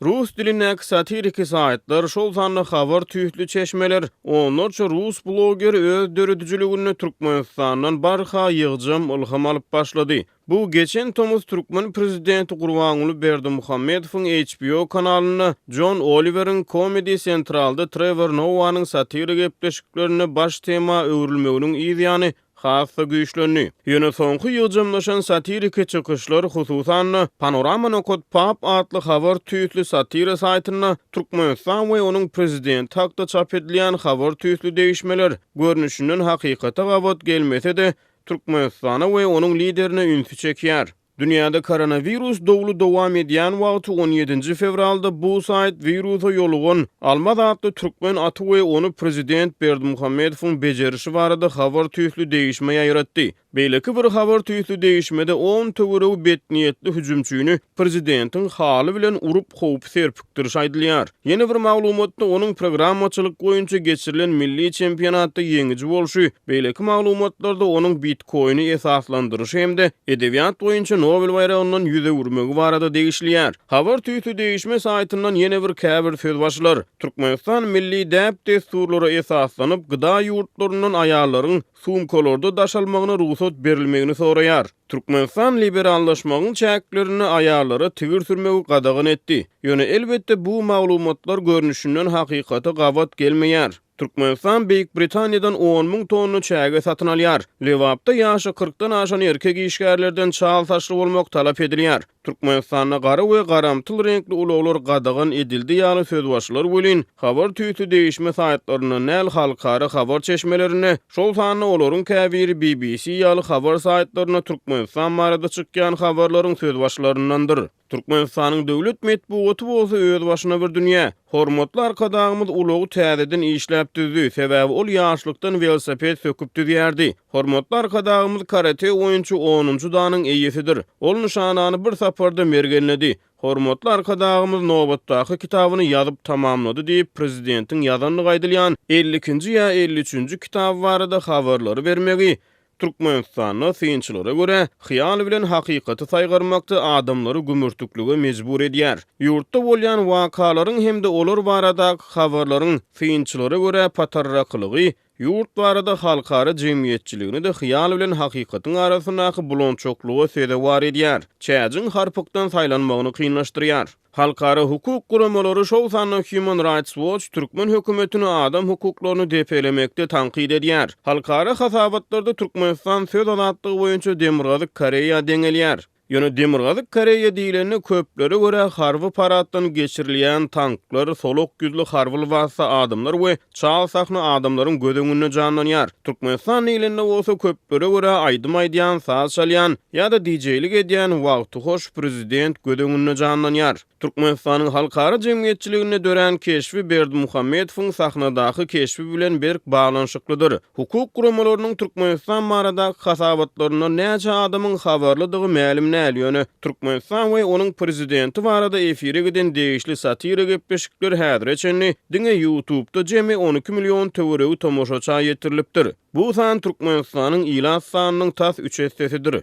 Rus dilindäki satiriki saýtlar, şol sanda habar tüýsli çeşmeler, onlarça rus blogeri öz döredijiliginde Türkmenistandan barha ýygjam ylham alyp başlady. Bu geçen tomus türkmen prezidenti Gurbanguly Berdimuhamedowyň HBO kanalynda Jon Oliweriň Comedy Central-da Trewor Noanyň satira gepleşiklerinde baş tema öwrülmeginiň yz ýany has-da güýçlendi. Ýöne soňky ýygjamlaşan satiriki çykyşlar, hususan-da, Panorama nokat pub atly habar tüýsli satira saýtynda Türkmenistan we onuň prezidenti hakda çap edilýän habar tüýsli degişmeler, görnüşinden hakykata gabat gelmese-de, Türkmenistana we onuň liderine ünsi çekýär. Dünýäde koronawirus dowly dowam edýän wagty on ýedinji fewralda bu saýt wirusa ýolugan Almaz atly türkmen aty we ony prezident Berdimuhamedowyň bejerişi barada habar tüýsli degişme ýaýratdy. Beýleki bir habar tüýsli degişmede on töweregi betniýetli hüjümçini prezidentiň haly bilen urup howpy serpikdirişi aýdylýar. Ýene bir maglumatda onuň programmaçylyk boýunça geçirilen milli çempionatda ýeňiji bolşy, beýleki maglumatlarda onuň bitkoini esaslandyryşy hem-de edebiýat boýunça Nobel baýragyndan ýüz öwürmegi barada degişilýär. Habar tüýsli degişme saýtyndan ýene bir käbir sözbaşylar, Türkmenistan milli däp-dessurlara esaslanyp, gda ýurtlaryndan aýallaryň sumkalarda daşalmagyna rugsat berilmegini soraýar. Türkmenistan liberallaşmagyň çäklerinde aýallara tigir sürmegi gadagan etdi. Ýöne, elbetde, bu maglumatlar görnüşinden hakykata gabat gelmeýär. Türkmenistan Beýik Britaniýadan 10,000 tonna çäge satyn alýar. Lebapda ýaşy kyrkdan aşan erkek işgärlerden çal saçly bolmak talap edilýär. Türkmenistanda gara we garamtyl reňkli ulaglar gadagan edildi ýaly sözbaşylar welin, habar tüýsli degişme saýtlaryndan däl, halkara habar çeşmelerinde, şol sanda olaryň käbiri BBC ýaly habar saýtlarynda Türkmenistan barada çykýan habarlaryň sözbaşylaryndandyr. Türkmenistanyň döwlet metbugaty bolsa özbaşyna bir dünýä. Hormatly Arkadagymyz ulagy täzeden işläp düzdi, sebäbi ol ýaşlykdan welosiped söküp düzýärdi. Hormatly Arkadagymyz karate boýunça onunjy danyň eýesidir. Ol nyşanany bir saparda mergenledi. Hormatly Arkadagymyz nobatdaky kitabyny ýazyp tamamlady diýip, prezidentiň ýazandygy aýdylýan 52-nji ýa 53-nji kitaby barada habarlary bermegi Türkmenistanda, synçylara görä, hyýal bilen hakykaty saýgarmakda adamlary gümürtiklige mejbur edýär. Ýurtda bolýan wakalaryň hem-de olar baradaky habarlaryň, synçylara görä, patarrakylygy ýurt barada halkara jemgyýetçiligini-de hyýal bilen hakykatyň arasyndaky bulançaklyga sezewar edýär, çäjiň harpykdan saýlanmagyny kynlaşdyrýar. Halkara hukuk guramalary, şol sanda Human Rights Watch türkmen hökümetini adam hukuklaryny depelemekde tankyt edýär. Halkara hasabatlarda Türkmenistan söz azatlygy boýunça Demirgazyk Koreýa deňelýär. Ýöne Demirgazyk Koreýa diýlende köplere görä harby paraddan geçirilýän tanklar, solak ýüzli harby lybasda adamlar we çal sahna adamlaryň göz öňünde janlanýar. Türkmenistan diýlende bolsa köplere görä aýdym aýdýan, saz çalýan ýa-da dijeýlik edýän wagtyhoş prezident göz öňünde janlanýar. Türkmenistanyň halkara jemgyýetçiliginde dörän keşbi Berdimuhamedowyň sahnadaky keşbi bilen berk baglanyşyklydyr. Hukuk guramalarynyň Türkmenistan baradaky hasabatlaryndan näçe adamyň habarlydygy mälim däl, ýöne Türkmenistan we onuň prezidenti barada efire giden degişli satira gepleşikler häzire çenli diňe YouTube-da jemi 12 million töweregi tomaşaça ýetirilipdir. Bu san Türkmenistanyň ilat sanynyň tas üç essesidir.